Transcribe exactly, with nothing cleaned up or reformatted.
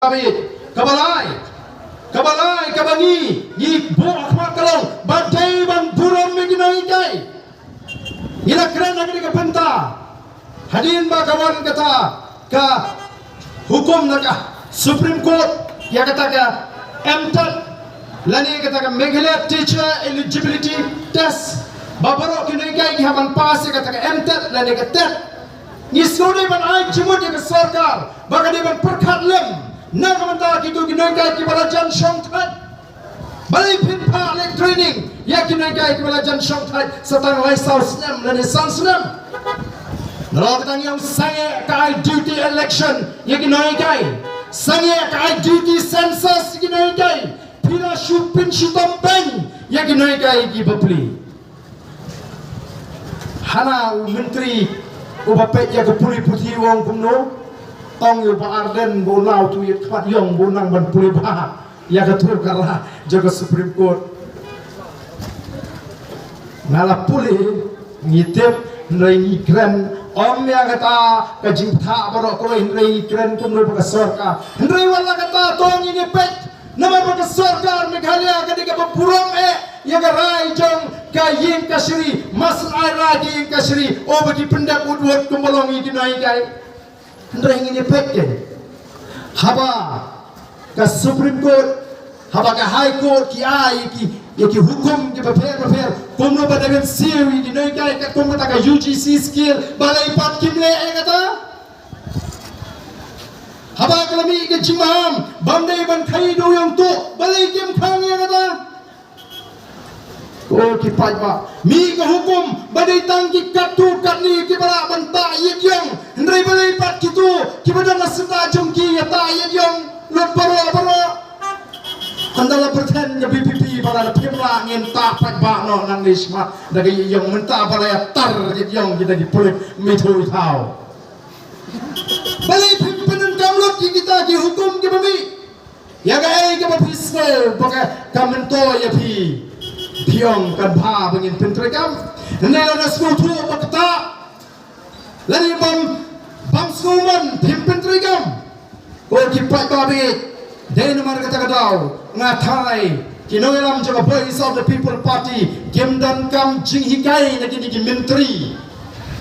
Kaba lai, kaba lai, kaba ngi, ngi buh ha khmat ka long ba dei ban burom ïa ki nonghikai. Ngi la kren ha kane ka bynta hadien ba ka wan kata ka hukum na ka Supreme Court ïa kata ka MTET lane kata ka Meghalaya Teacher Eligibility Test, ba baroh ki nonghikai ki hap ban pass ïa kata ka MTET lane ka TET. Ngi sngewdei ban ai jingmut ïa ka sorkar ba ka dei ban pyrkhat lem na ka bynta kito ki nonghikai kiba la jan shongthait. Balei phin phah leh training ïa ki nonghikai kiba la jan shongthait sa tang lai saw snem lane san snem? Nalor kata ngi ong sangeh ka ai duty election ïa ki nonghikai, sangeh ka ai duty census ïa ki nonghikai, phi la shu pynshitom beiñ ïa ki nonghikai kiba pli. Hana u myntri uba peit ïa ka pule puthi u ong kumno? Ong ïa u Bah Ardent ba u nang tu ïa ka pat ïong ba u nang ban pule bha ïa ka tur ka rah jong ka Supreme Court. Nga la pule, ngi tip, hynrei ngi kren. Ym ïa kata ka jingthoh baroh kawei, hynrei ngi kren kumno ba ka sorkar. Hynrei wat la kata to ngi ngi peit. Namar ba ka sorkar Meghalaya ka dei kaba burom eh ïa ka rai jong ka ïing kashari, masan ai rai ka ïing kashari, o ba ki pyndep wut wut kumba long ïa ki nonghikai. Hynrei ngin ïa peit kein. Haba ka Supreme Court, haba ka High Court ki ai ïa ki, ïa ki hukum kiba pher ba pher, kumno ba dei ban siew ïa ki nonghikai katkum kata ka U G C scale, balei pat kim leh ïa kata? Haba ka la mih ka jingmaham bym dei ban khaïi da u ïong tuh, balei kim khang ïa kata? Ko ki paidbah, mih ka hukum ba dei tang ki katto katne kiba lah ban tah ïit ïong, hynrei balei pat kito kiba don ha senta jong ki ïa tah ïit ïong lut baroh baroh? Ynda la pyrthen ka VPP ba lada phim lah ngin tah paidbah noh nangne shakhmat da ka ïit ïong, mynta ba la ïatar ïit ïong kita ki pulit mithuh thaw. Balei phim pyndonkam lut ïa kita ki hukum kiba mih? Ïa kaei kaba phi sngew ba ka, ka myntoi ïa phi? Phi ong kan bha ba ngin pyntreikam. Hynrei lada sngewthuh ba kata lane bym, bym sngewmon phim pyntreikam. Ko ki paidbah, dei namar kata ka daw nga tharai ki nongïalam jong ka Voice of the People Party kim donkam jinghikai na kine ki myntri.